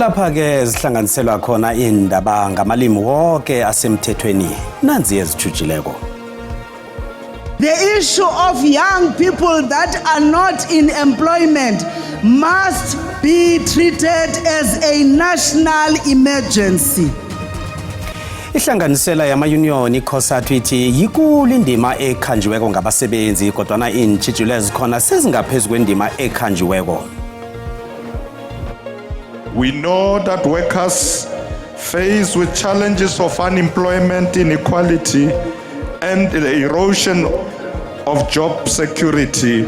Kulapha-ke zihlanganiselwa khona iindaba ngamalimi woke asemthethweni nanzi ezitjhujileko. The issue of young people that are not in employment must be treated as a national emergency. Ihlanganisela yamayuniyoni iCosatu ithi yikulu indima ekhanjiweko ngabasebenzi kodwana iintjhijilo ezikhona sezingaphezu kwendima ekhanjiweko. We know that workers faced with challenges of unemployment, inequality, and the erosion of job security.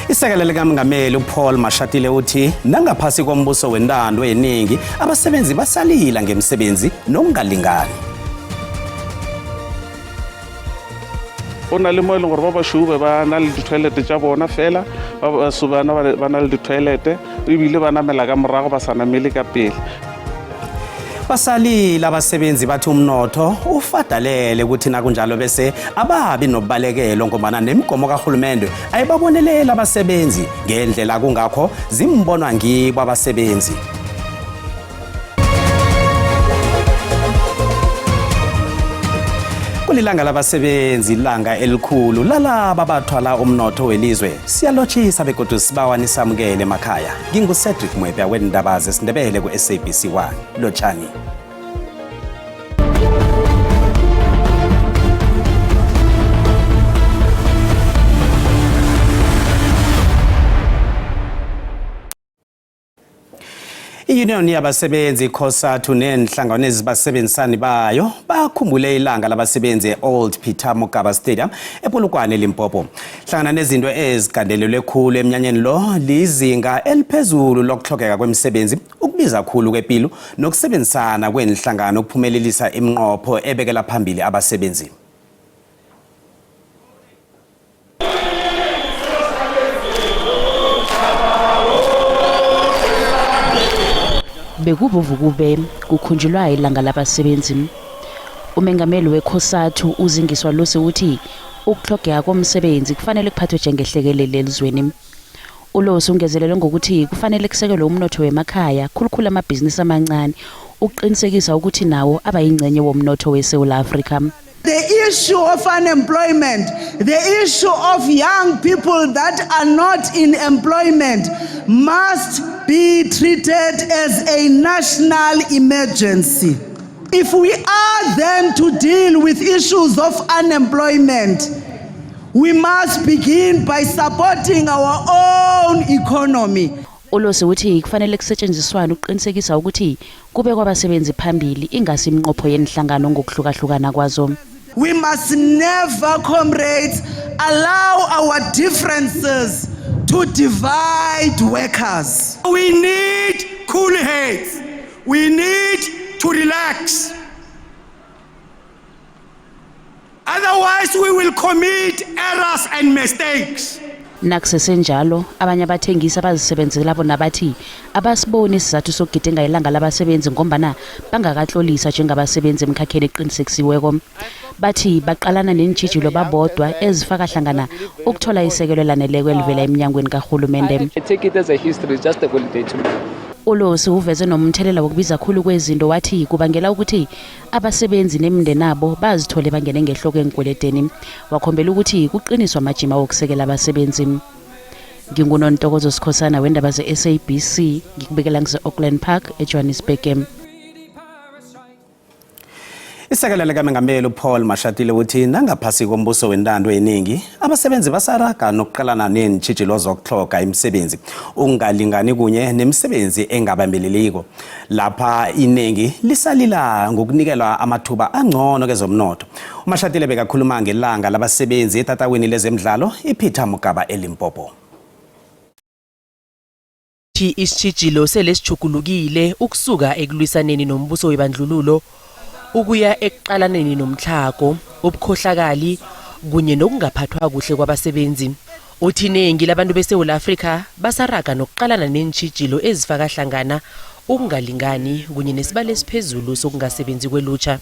Isekela likaMngameli uPaul Mashatile uthi nangaphasi kombuso wentando yeningi abasebenzi basalila ngemisebenzi nokungalingani. Go na le mo e leng gore ba bašweu be ba na le di-toilet tša bona fela, ba baso bana ba na le di-toilet ebile ba namela ka morago ba sa namele ka pele. Basalile abasebenzi bathi umnotho ufadalele ukuthi nakunjalo bese ababi nobubalekelo ngombana nemigomo karhulumende ayibaboneleli abasebenzi ngendlela kungakho zimbonwa ngibo abasebenzi. Kulilanga labasebenzi, ilanga elikhulu lalaba abathwala umnotho welizwe. Siyalotshisa begodu sibawa nisamukele emakhaya. NginguCedric Mwebya weendaba zesiNdebele ku-SABC 1. Lotshani. I-Union yabasebenzi iCOSATU neenhlangano ezibasebenzisani bayo bakhumbule ilanga labasebenzi e-Old Peter Mokaba Stadium ePolokwane eLimpopo. Hlangana nezinto ezigandelelwe khulu emnyanyeni lo lizinga eliphezulu lokutlhogeka kwemisebenzi, ukubiza khulu kwepilo nokusebenzisana kweenhlangano ukuphumelelisa iminqopho ebekela phambili abasebenzi. Bekubovu kube kukhunjulwa ilanga labasebenzi. Umengameli weCOSATU uZingiswa Losi uthi ukutlhogeka komsebenzi kufanele kuphathwe njengehlekelele elizweni. ULosi ungezelele ngokuthi kufanele kusekelwe umnotho wemakhaya, khulukhulu amabhizinisi amancani, ukuqinisekisa ukuthi nawo aba yingcenye womnotho weSewula Afrika. The issue of unemployment, the issue of young people that are not in employment must be treated as a national emergency. If we are then to deal with issues of unemployment, we must begin by supporting our own economy. ULosi uthi kufanele kusetshenziswane ukuqinisekisa ukuthi kubekwa abasebenzi phambili ingasi iminqopho yeenhlangano ngokuhlukahlukana kwazo. We must never, comrades, allow our differences to divide workers. We need cool heads. We need to relax. Otherwise we will commit errors and mistakes. Nakusesenjalo, abanye abathengisi abazisebenzela bona bathi abasiboni isizathu sokugidinga ilanga labasebenzi ngombana bangakatloliswa njengabasebenzi emkhakheni eqinisekisiweko. Bathi baqalana neentjhijilo babodwa ezifaka hlangana ukuthola isekelo elaneleko elivela eminyangweni karhulumende. I take it as a history, it's just a holiday to me. ULosi uveze nomthelela wokubiza khulu kwezinto wathi kubangela ukuthi Abasebenzi nemindenabo bazithole bangene ngehloko eenkweledeni. Wakhombela ukuthi kuqiniswe amajima wokusekela abasebenzi. NginguNontokozo Sikhosana wendaba ze-SABC, ngikubikela ngise-Auckland Park, eJohannesburg. Isekela likaMengameli uPaul Mashatile uthi nangaphasi kombuso wentando yeningi abasebenzi basaraga nokuqalana neentjhijilo zokutlhoga imisebenzi, ukungalingani kunye nemisebenzi engabambeleliko. Lapha iningi lisalila ngokunikelwa amathuba angcono kezomnotho. UMashatile bekakhuluma ngelanga labasebenzi etatawini lezemidlalo iPeter Mokaba eLimpopo. Uthi isitjhijilo sele sitjhugulukile ukusuka ekulwisaneni nombuso webandlululo ukuya ekuqalaneni nomtlhago, ubukhohlakali kunye nokungaphathwa kuhle kwabasebenzi. Uthi inengi labantu beSewula Afrika basaraga nokuqalana neentjhijilo ezifaka hlangana ukungalingani kunye nesibalo esiphezulu sokungasebenzi kwelutjha.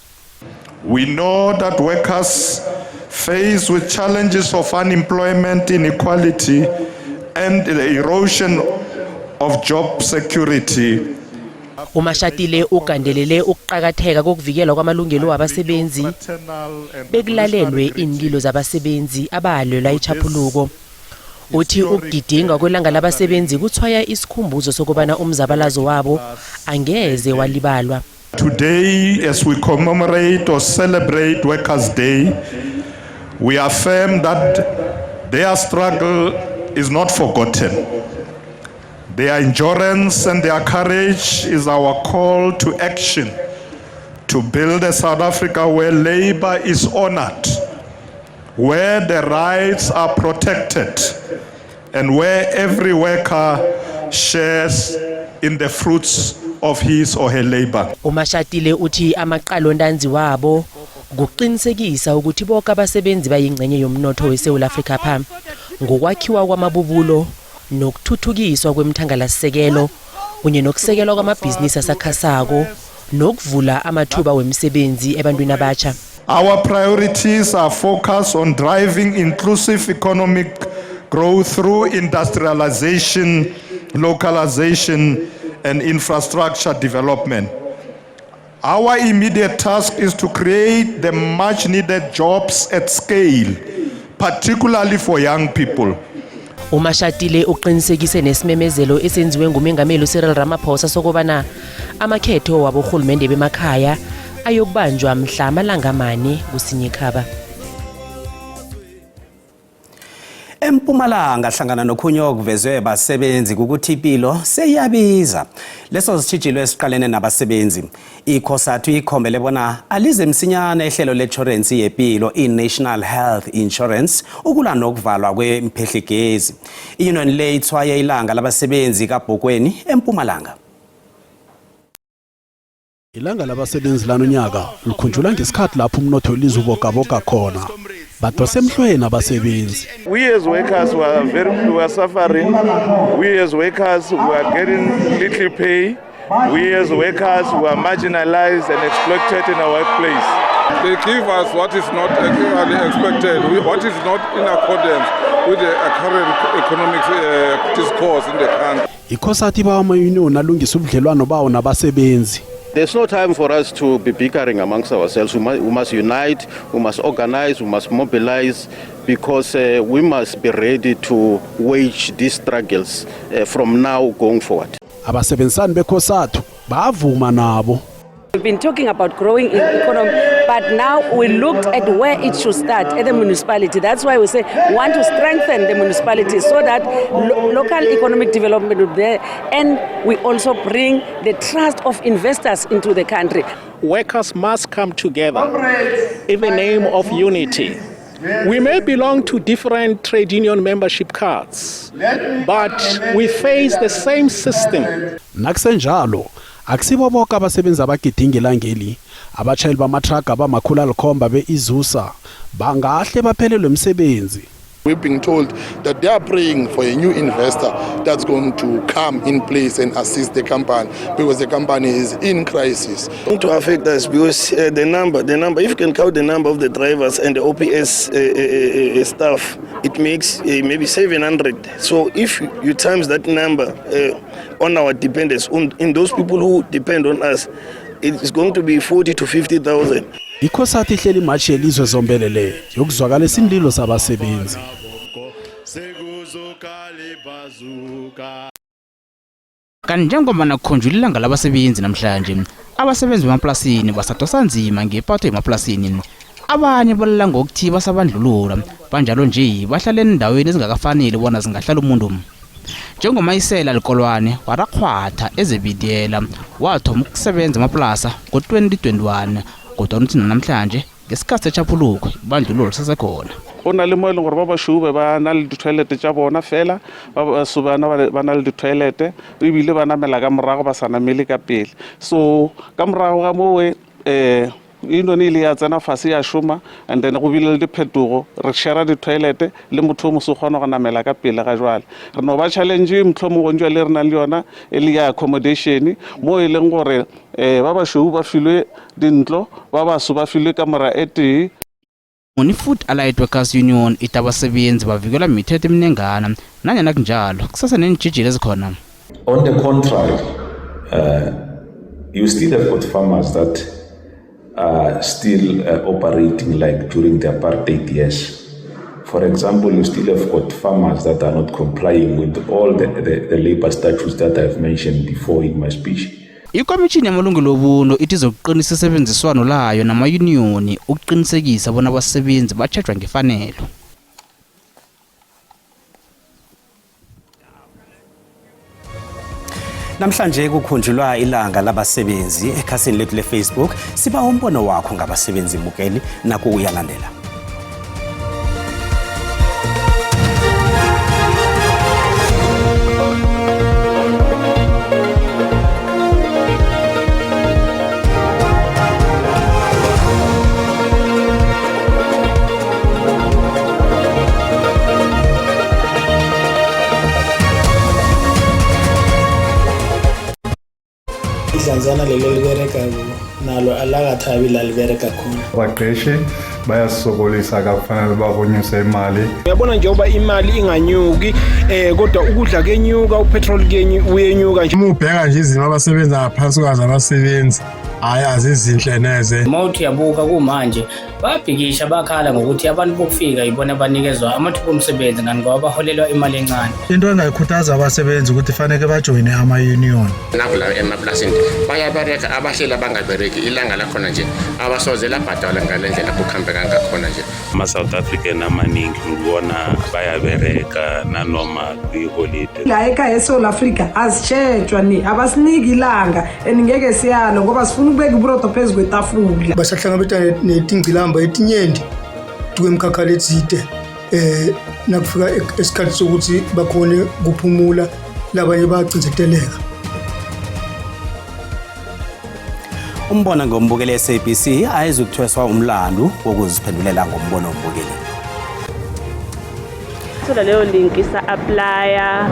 We know that workers faced with challenges of unemployment, inequality and the erosion of job security. Umashatile ugandelele ukuqakatheka kokuvikelwa kwamalungelo wabasebenzi bekulalelwe iinlilo zabasebenzi abalwela itjhaphuluko. Uthi ukugidingwa kwelanga labasebenzi kuthwaya isikhumbuzo sokubana umzabalazo wabo angeze walibalwa. Today, as we commemorate or celebrate Workers' Day, we affirm that their struggle is not forgotten. Their endurance and their courage is our call to action to build a South Africa where labor is honored, where the rights are protected, and where every worker shares in the fruits of his or her labor. Umashatile uthi amaqalontanzi wabo kuqinisekisa ukuthi bonke abasebenzi bayingcenye yomnotho weSewula Afrika pha ngokwakhiwa kwamabubulo nokuthuthukiswa kwemthangalasisekelo kunye nokusekelwa kwamabhizinisi asakhasako nokuvula amathuba wemisebenzi ebantwini abatjha. Our priorities are focused on driving inclusive economic growth through industrialization, localization, and infrastructure development. Our immediate task is to create the much needed jobs at scale, particularly for young people. Umashatile uqinisekise nesimemezelo esenziwe ngumengameli uCyril Ramaphosa sokobana amakhetho waborhulumende bemakhaya ayokubanjwa mhla amalanga 4 kuSinyikhaba. Empumalanga hlangana nokhunye okuvezwe basebenzi kukuthi impilo seyabiza. Leso sitjhijilo esiqalene nabasebenzi. ICosatu ikhombele bona alize msinyana ihlelo le-insurance yepilo i-National Health Insurance ukulwa nokuvalwa kwemphehligezi. I-union le ithwaye ilanga labasebenzi kaBhokweni eMpumalanga. Ilanga labasebenzi lanonyaka likhunjulwa ngesikhathi lapho umnotho welizwe ubogaboga khona. Badose emhlweni abasebenzi. We as workers we are suffering. We as workers, we are getting little pay. We as workers, we are marginalized and exploited in our workplace. They give us what is not actually expected, what is not in accordance with the current economic discourse in the country. ICosatu ibawa amayuniyoni alungisa ubudlelwano bawo nabasebenzi. There's no time for us to be bickering amongst ourselves. We must unite, we must organize, we must mobilize because we must be ready to wage these struggles from now going forward. Abasebenzisani beCosatu bavuma nabo. We've been talking about growing in economy, but now we looked at where it should start, at the municipality. That's why we say we want to strengthen the municipality so that local economic development will be there, and we also bring the trust of investors into the country. Workers must come together in the name of unity. We may belong to different trade union membership cards, but we face the same system. Nakusenjalo, akusibo bonke abasebenzi abagidinga ilangeli. Abatshayeli bamathraga abama-700 be-Isuzu bangahle baphelelwe emsebenzi. We've been told that they are praying for a new investor that's going to come in place and assist the company because the company is in crisis. Going to affect us because the number, if you can count the number of the drivers and the OPS staff, it makes maybe 700. So if you times that number on our dependents, in those people who depend on us, it's going to be 40 to 50,000. ICosatu ihlela imatshi yelizwe zombelele yokuzwakalisa iinlilo zabasebenzi. Kanti njengoba nakukhonjula ilanga labasebenzi namhlanje, abasebenzi bemaplasini basadosa nzima ngepatho yemaplasini. Abanye balala ngokuthi basabandlululwa banjalo nje, bahlala endaweni ezingakafaneli bona zingahlala umuntu. Njengomayisela Likolwane warakhwatha ezebidiyela, wathoma ukusebenza emaplasa ngo-2021, kodwa uthi namhlanje ngesikhathi sechapuluko ibandlululo lisasekhona. Go na le mo e leng gore ba bašweu be ba na le di-toilet tša bona fela, ba baso ba na le di-toilet ebile ba namela ka morago, ba sa namele ka pele. So ka morago ga mowe union ile ya tsena fase ya šoma, and then go bile le diphetogo, re share di-toilet le motho o moso kgona go namela ka pele. Ga jwale re no ba challenge mohlomongwe jwale re nang le yona e le ya accommodation, mo e leng gore ba bašweu ba filwe dintlo, ba baso ba filwe kamora e tee. I-Food Allied Workers Union ithi abasebenzi bavikelwa mithetho eminengana, nanyana kunjalo kusase neentjhijilo ezikhona. On the contrary, uh, you still have got farmers that are still uh, operating like during the apartheid years. For example, you still have got farmers that are not complying with all the, the, the labor statutes that I've mentioned before in my speech. Ikomitjhini yamalungelo wobuntu ithi izokuqinisa isebenziswano layo namayuniyoni ukuqinisekisa bona abasebenzi batjhejwa ngefanelo. Namhlanje kukhunjulwa ilanga labasebenzi ekhasini lethu leFacebook siba umbono wakho ngabasebenzi mbukeli naku uyalandela. Idlanzana leli liberekako nalo alakathabi la libereka khona. Abaqeshi bayasisokolisa kakufanele bakunyuse imali. Uyabona njengoba imali inganyuki eh kodwa ukudla kenyuka upetrol uyenyuka nje. Uma ubheka nje izimo abasebenza ngaphansi kwazo abasebenzi hhayi azizinhle neze. Uma uthi uyabuka kumanje Babhikisha bakhala ngokuthi abantu bokufika yibona abanikezwa amathuba omsebenzi kanti ngoba baholelwa imali encane. Into engayikhuthaza abasebenzi ukuthi faneke bajoyine ama-union. Navula emaplasini bayabereka abahleli abangabereki ilanga lakhona nje abasoze labhadalwa ngale ndlela kukhambeka ngakhona nje. Ama-South African amaningi ngibona bayabereka nanoma kuyiholide. La ekhaya eSouth Africa asitshejwa ni abasiniki ilanga and ngeke siyalo ngoba sifuna ukubeka uburotho phezu kwetafula basahlangabetana netingcilamba etinyenti tukwemkhakha letsite eh nakufika esikhathi sokuthi bakhone kuphumula labanye bayacindzeteleka Umbono ngombukeli SABC ayizukuthweswa umlandu wokuziphendulela ngombono wombukeli. Thola leyo link isa applya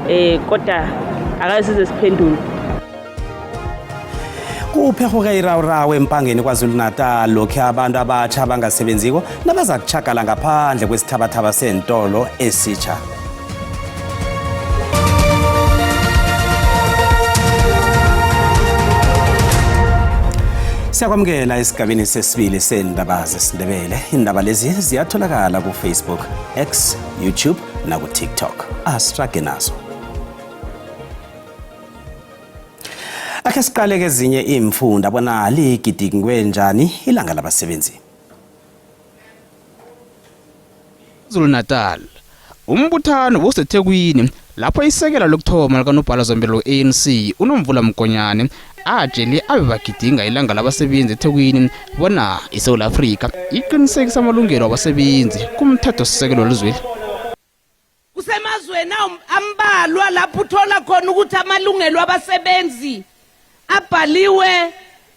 eh kodwa akasize siphendule. Kupherhuke irawurawu empangeni KwaZulu-Natal lokhu abantu abatsha abangasebenziko nabaza kutjhagala ngaphandle kwesithabathaba seentolo esitjha. Siyakwamukela esigabeni sesibili seendaba zesiNdebele. Iindaba lezi ziyatholakala ku-Facebook, X, YouTube naku-TikTok. Asirage nazo. Akhe siqale kezinye iimfunda bona ligidingwe njani ilanga labasebenzi. KwaZulu-Natal umbuthano bowuseThekwini lapho isekela lokuthoma likanobhala zombelele we-ANC uNomvula Mokonyane atshele abebagidinga ilanga labasebenzi eThekwini bona iSewula Afrika iqinisekisa amalungelo wabasebenzi kumthethosisekelo welizweli. Kusemazweni ambalwa lapho uthola khona ukuthi amalungelo abasebenzi abhaliwe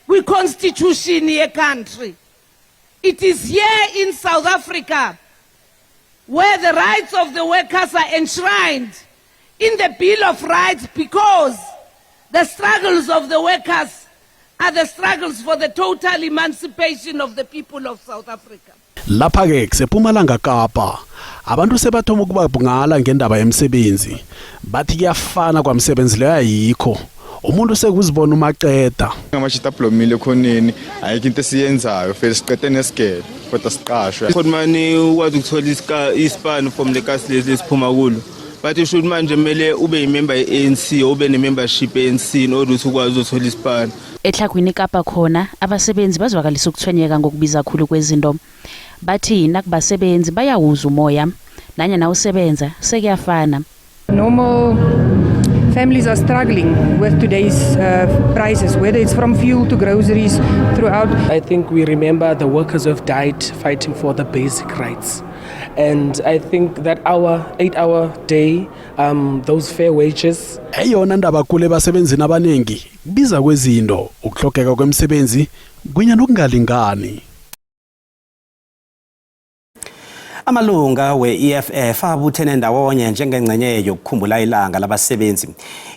kwi-constitution ye-country. It is here in South Africa where the rights of the workers are enshrined in the Bill of Rights because the struggles of the workers are the struggles for the total emancipation of the people of South Africa. Lapha-ke kusePumalanga Kapa abantu sebathoma ukuba bungala ngendaba yemisebenzi bathi kuyafana kwamsebenzi leyo ayikho umuntu sekuzibona umaqeda Amashita ablomile ekhoneni ayikho into esiyenzayo vele siqede nesigele kodwa siqashwe Khona mani ukwazi ukuthola ispan from le kasi lesi lesiphuma kulo but usho manje kumele ube yimember ye-ANC ube ne-membership ye-ANC in order ukuthi ukwazi uzothola ispan Etlhagwini Kapa khona abasebenzi bazwakalisa ukuthwenyeka ngokubiza khulu kwezinto. Bathi nakubasebenzi bayawuzwa umoya nanyana usebenza sekuyafana. Normal families are struggling with today's uh, prices, whether it's from fuel to groceries throughout. I think we remember the workers who have died fighting for the basic rights. And I think that our eight hour day, um, those fair wages. Eyona ndaba kule basebenzini abaningi kubiza kwezinto, ukuhlogeka kwemisebenzi kunye nokungalingani. Amalunga we-EFF abuthene ndawonye njengengcenye yokukhumbula ilanga labasebenzi.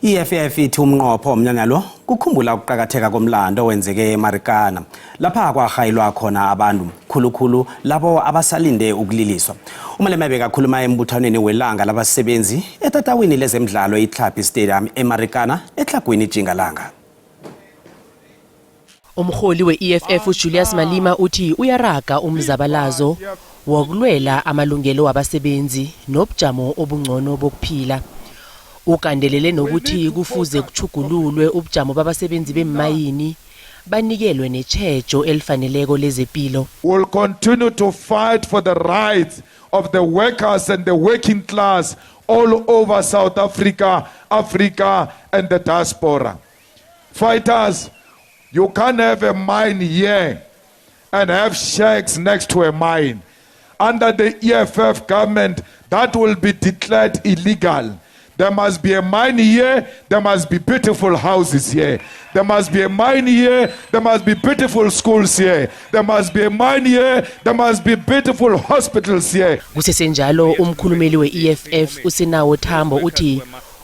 I-EFF ithi umnqopho womnyanya lo kukhumbula ukuqakatheka komlando owenzeke eMarikana, lapha kwahayilwa khona abantu, khulukhulu labo abasalinde ukuliliswa. UMalema bekakhuluma embuthanweni welanga labasebenzi etatawini lezemidlalo iTlhapi Stadium eMarikana, eTlhagwini Tjingalanga. Umrholi we-EFF uJulius Malema uthi uyaraga umzabalazo wokulwela amalungelo wabasebenzi nobujamo obungcono bokuphila. Ugandelele nokuthi kufuze kutjhugululwe ubujamo babasebenzi beemayini, banikelwe netjhejo elifaneleko lezepilo. Will continue to fight for the rights of the workers and the working class all over South Africa, Africa and the diaspora. Fighters, you can't have a mine here and have shacks next to a mine. Under the EFF government, that will be declared illegal. There must be a mine here, there must be beautiful houses here. There must be a mine here, there must be beautiful schools here. There must be a mine here, there must be beautiful hospitals here. Kusesenjalo, umkhulumeli we-EFF uSinawo Thambo uthi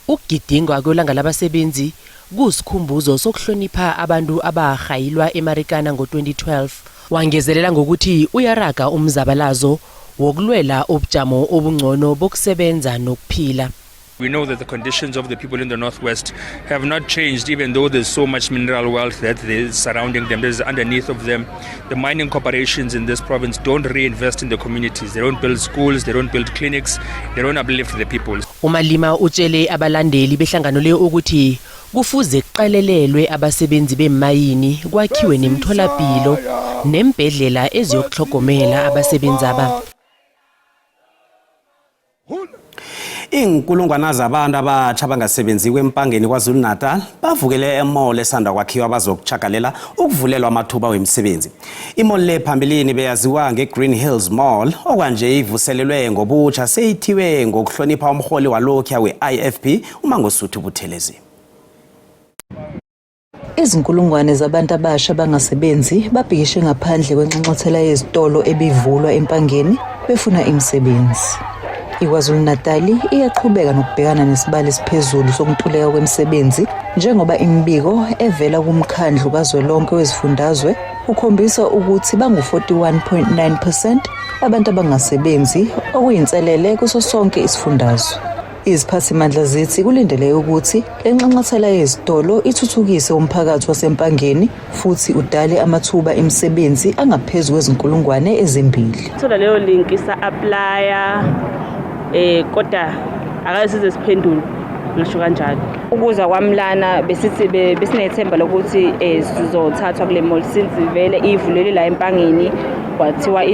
ukugidingwa kwelanga labasebenzi kusikhumbuzo sokuhlonipha abantu abahayilwa eMarikana ngo-2012. Wangezelela ngokuthi uyaraga umzabalazo wokulwela ubujamo obungcono bokusebenza nokuphila. We know that the conditions of the people in the Northwest have not changed, even though there's so much mineral wealth that is surrounding them, there's underneath of them. The mining corporations in this province don't reinvest in the communities. They don't build schools, they don't build clinics, they don't uplift the people. UMalema utshele abalandeli behlangano leyo ukuthi kufuze kuqalelelwe abasebenzi beemayini, kwakhiwe nemtholapilo nembhedlela eziyokuhlogomela abasebenzi aba. Iinkulungwana zabantu abatsha abangasebenziko eMpangeni KwaZulu-Natal bavukele e-mall esanda kwakhiwa bazokuchagalela ukuvulelwa amathuba wemisebenzi. I-mall le phambilini beyaziwa nge-Green Hills Mall, okwanje ivuselelwe ngobutsha, seyithiwe ngokuhlonipha umholi walokhuya we-IFP uMangosuthu Buthelezi. Izinkulungwane zabantu abasha abangasebenzi babhikishe ngaphandle kwenxanxathela yezitolo ebivulwa eMpangeni befuna imisebenzi. IKwaZulu-Natali iyaqhubeka nokubhekana nesibalo esiphezulu sokuntuleka kwemisebenzi njengoba imibiko evela kuMkhandlu Kazwelonke Wezifundazwe ukhombisa ukuthi bangu-41.9% abantu abangasebenzi, okuyinselele kuso sonke isifundazwe. Iziphathimandla zithi kulindeleke ukuthi le nxanxathela yezitolo ithuthukise umphakathi waseMpangeni futhi udale amathuba emisebenzi angaphezu kwezinkulungwane ezimbili. Thola leyo link, sa-applya, kodwa akaze size siphendule, ngisho kanjalo. Ukuza kwami lana, besithi besinethemba lokuthi sizothathwa kule mall, since vele ivulelwe la eMpangeni, kwathiwa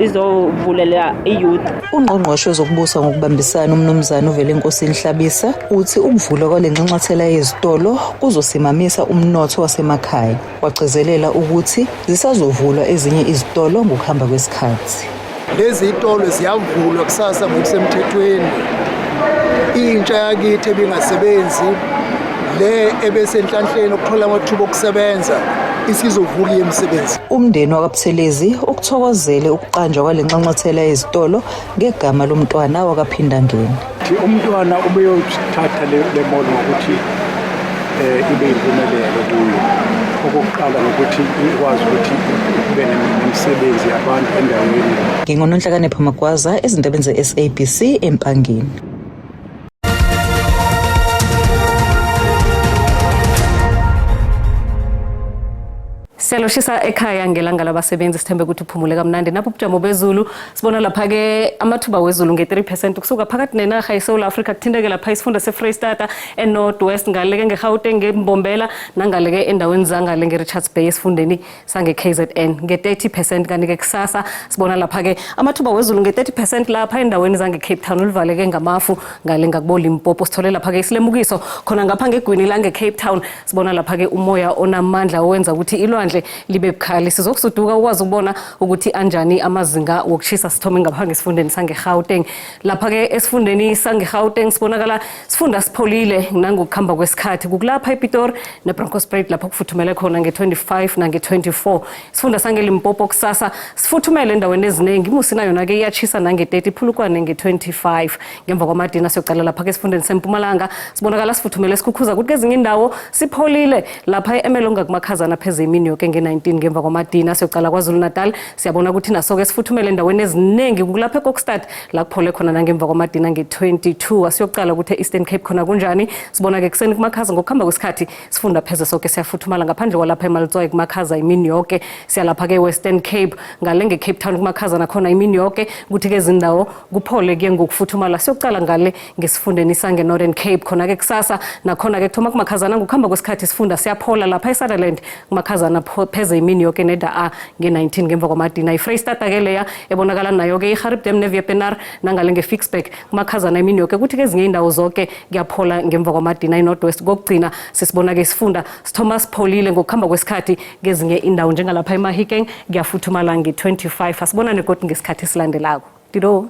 izovulela i-youth. Ungqongqoshe wezokubusa ngokubambisana uMnumzane uVelenkosini Hlabisa uthi ukuvulwa kwale nxanxathela yezitolo kuzosimamisa umnotho wasemakhaya. Wagcizelela ukuthi zisazovulwa ezinye izitolo ngokuhamba kwesikhathi. Lezi zitolo ziyavulwa kusasa ngokusemthethweni. Intsha yakithi ebingasebenzi, le ebesenhlanhleni ukuthola amathuba okusebenza, isizovuka iye emsebenzi. Umndeni wakaButhelezi ukuthokozele ukuqanjwa kwale nxanxathela yezitolo ngegama lomntwana wakaPhindangene. Umntwana ubeyothatha le mall ngokuthi ibe impumelelo kuyo. Okokuqala ngokuthi ikwazi ukuthi kube nemisebenzi yabantu endaweni. NginguNonhlakanipho Magwaza ezindabeni ze-SABC eMpangeni. Siyaloshisa ekhaya ngelanga labasebenzi, sithembe ukuthi uphumule kamnandi. Napho ubujamo bezulu, sibona lapha-ke amathuba wezulu nge-3% kusuka phakathi nenarha yeSouth Africa, kuthinteke lapha isifunda seFreyistata, e-North West, ngaleke ngeGauteng, ngeMbombela, nangaleke endaweni zangale nge-Richards Bay esifundeni sange-KZN nge-30%. Kanti-ke kusasa sibona lapha-ke amathuba wezulu nge-30% lapha endaweni zange-Cape Town, ulivaleke ngamafu ngale ngakubo-Limpopo. Sithole lapha-ke isilemukiso khona ngapha ngegwini lange-Cape Town, sibona lapha-ke umoya onamandla owenza ukuthi ilwandle lehle libe bukhali. Sizokusuduka ukwazi ukubona ukuthi anjani amazinga wokushisa. Sithome ngapha ngesifundeni sangeGauteng. Lapha-ke esifundeni sangeGauteng sibonakala sifunda sipholile nangokuhamba kwesikhathi. Kukulapha ePitori neBronkhorstspruit lapho kufuthumele khona nge-25 nange-24. Sifunda sangeLimpopo kusasa sifuthumele endaweni eziningi. IMusina yona-ke iyatshisa nange-30, iPhulukwane nge-25. Ngemva kwamadina siyocala lapha-ke esifundeni seMpumalanga, sibonakala sifuthumele sikhukhuza, kuthi kezinye indawo sipholile lapha e-Ermelo ngakumakhazana pheze imini yoke nge-19 ngemva kwamadina. Siyocala KwaZulu Natal, siyabona ukuthi naso-ke sifuthumele endaweni eziningi, kulapha eKokstad la kuphole khona nangemva kwamadina nge-22. Asiyocala ukuthi e-Eastern Cape khona kunjani. Sibona-ke kuseni kumakhaza, ngokuhamba kwesikhathi sifunda pheze soke siyafuthumala ngaphandle kwalapha eMaletswai kumakhaza imini yoke. Siyalapha-ke Western Cape, ngale nge-Cape Town kumakhaza nakhona imini yoke, kuthi-ke izindawo kuphole kuye ngokufuthumala. Siyokucala ngale ngesifundeni sange-Northern Cape, khona-ke kusasa nakhona-ke kuthoma kumakhazana, ngokuhamba kwesikhathi sifunda siyaphola. Lapha eSutherland kumakhazana pheze imini yoke neda a nge-19 ngemva kwamadina. IFreyistata-ke leya ebonakala nayo-ke iGarib Dam neViepenaar nangale nge-Ficksburg kumakhazana imini yoke, kuthi-ke ezinye indawo zonke kuyaphola ngemva kwamadina. I-North West kokugcina sisibona-ke isifunda sithoma sipholile, ngokuhamba kwesikhathi kezinye indawo njengalapha eMahikeng kuyafuthumala nge-25. Asibonane kodwa ngesikhathi esilandelako. Dido.